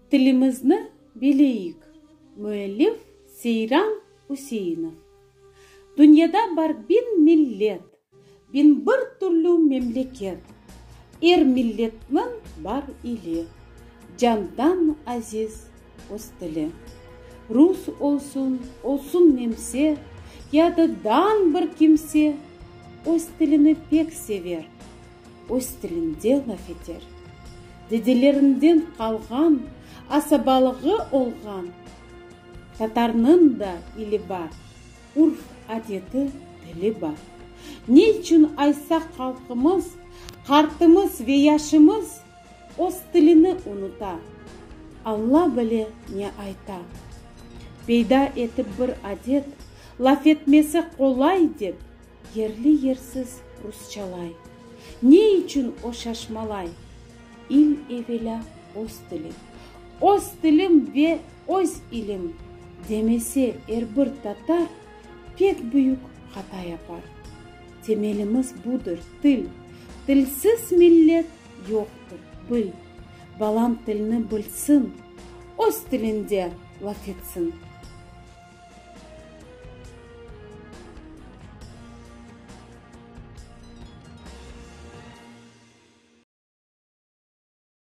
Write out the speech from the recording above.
Tilimizni bileyik, müellif Seyran Üseinov. Dünyada bar bin millet, 1001 türlü memleket. Er milletniñ bar ili, candan aziz öz tili. Rus olsun, olsun nemse, ya da dan bir kimse, öz tilini pek sever, öz tilinde laf eter. Dedelerinden qalğan asabalığı olğan tatarnıñ da ili bar, urf-adeti, tili bar. Ne içün aysa halqımız, qartımız ve yaşımız öz tilini unuta, Alla bile ne ayta. Peyda etip bir adet, laf etmesi qolay dep, Yerli-yersiz rusçalay. Ne içün o şaşmalay? İl evelâ öz tili. Öz tilim ve öz ilim, demese er bir tatar, pek büyük hata yapar. Temelimiz budır, til. Tilsiz millet yoqtır, bil. Balam tilni bilsin, öz tilinde laf etsin.